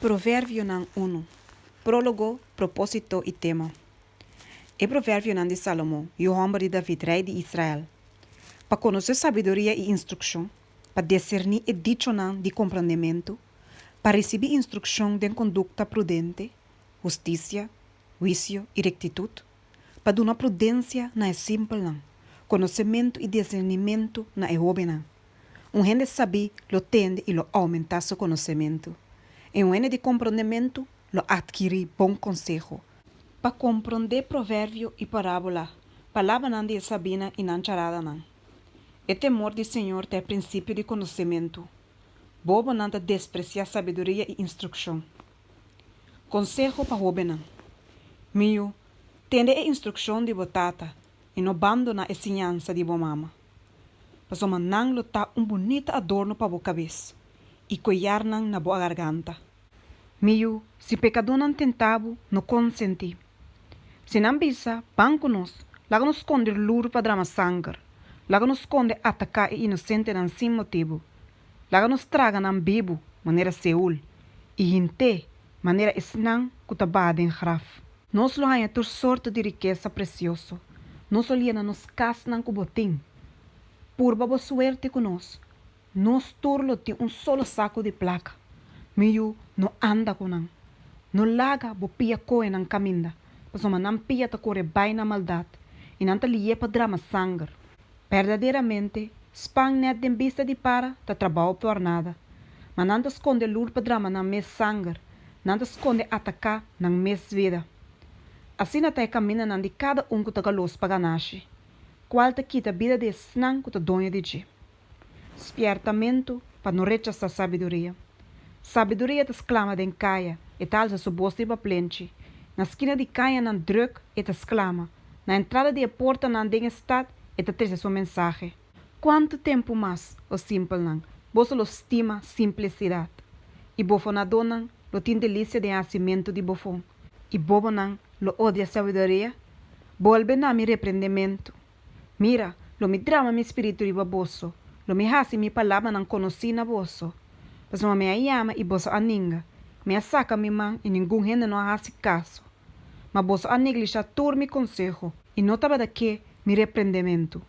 Proverbionan unu. Prólogo, propósito i tema. E proverbionan di Salomon, yu hòmber di David, rei di Israel. Pa konosé sabiduria i instrukshon, pa diserní e dichonan di komprondementu, pa risibí instrukshon den kondukta prudente, hustisia, huisio i rektitut, pa duna prudensia na e simpelnan, konosementu i disernimentu na e hóbennan. Un hende sabí lo tende i lo oumentá su konosementu, i un hende di komprondementu lo atkirí bon konseho. Pa komprondé proverbio i parábola, palabranan di e sabínan i nan charadanan. E temor di señor ta e prinsipio di konosementu. Bobonan ta despresiá sabiduria i instrukshon. Konseho pa hóbennan. Mi yu, tende e instrukshon di bo tata i no bandoná e siñansa di bo mama. Pasobra nan lo ta un bunita adorno pa bo kabes i koyarnan na bo garganta. Mi yu, si pekadónan tenta bo, no konsentí. Si nan bisa, Ban ku nos, laga nos skonde lur pa drama sanger, laga nos skonde ataká e inosentenan sin motibu, laga nos traga nan bibu manera Seul i hint'é manera esnan ku ta baha den graf. Nos lo haña tur sorto di rikesa presioso, nos lo yena nos kasnan ku botin. Purba bo suerte ku nos, nos tur lo tin un solo saku di plaka. Mi yu, no anda ku nan. No laga bo pia kohe nan kaminda, pasobra nan pia ta kore bai na maldat i nan ta lié pa drama sanger. Berdaderamente, span nèt den bista di para ta trabou pòrnada, ma nan ta skonde lur pa drama nan mes sanger, nan ta skonde ataká nan mes vida. Asina ta e kamindanan di kada un ku ta galos pa ganashi, kual ta kita bida di esnan ku ta doño di dje. Spièrtamentu pa no rechasá sabiduria. Sabiduria ta sklama den kaya, e ta alsa su bos riba plenchi. Na skina di kayanan drùk e ta sklama, na entrada di e portanan den e stat e ta trese su mensahe. Kuantu tempu mas, o simpelnan, boso lo stima simplisidat? I bofonadónan lo tin delisia den hasimentu di bofon, i bobonan lo odia sabiduria? Bolbe na mi reprendementu. Mira, lo mi drama mi spiritu riba boso, lo mi hasi mi palabranan konosí na boso. Pasobra mi a yama i boso a ninga, mi a saka mi man i ningun hende no a hasi kaso. Ma boso a neglishá tur mi konseho i no tabata ke mi reprendementu.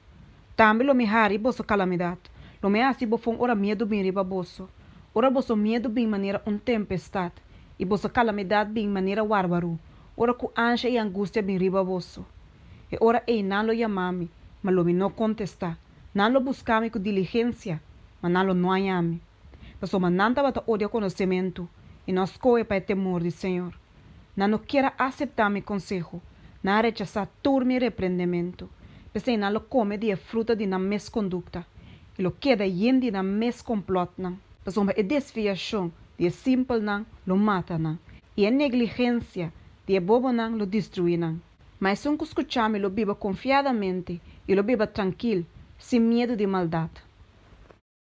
Tambe lo mi hari boso kalamidat, lo mi hasi bofon ora miedu bin riba boso, ora boso miedu bin manera un tempestat i boso kalamidat bin manera warwarú, ora ku ansha i angustia bin riba boso. E ora ei nan lo yama mi, ma lo mi no kontestá. Nan lo buska mi ku diligensia, ma nan lo no haña mi. Pasobra nan tabata odia konosementu i no a skohe pa e temor di señor. Nan no kier a aseptá mi konseho, nan a rechasá tur mi reprendementu. P'esei nan lo kome di e fruta di nan mes kondukta i lo keda yen di nan mes komplòtnan. Pasobra e desviashon di e simpelnan lo mata nan, i e negligensia di e bobonan lo destruí nan. Ma esun ku skucha mi lo biba konfiadamente i lo biba trankil, sin miedu di maldat.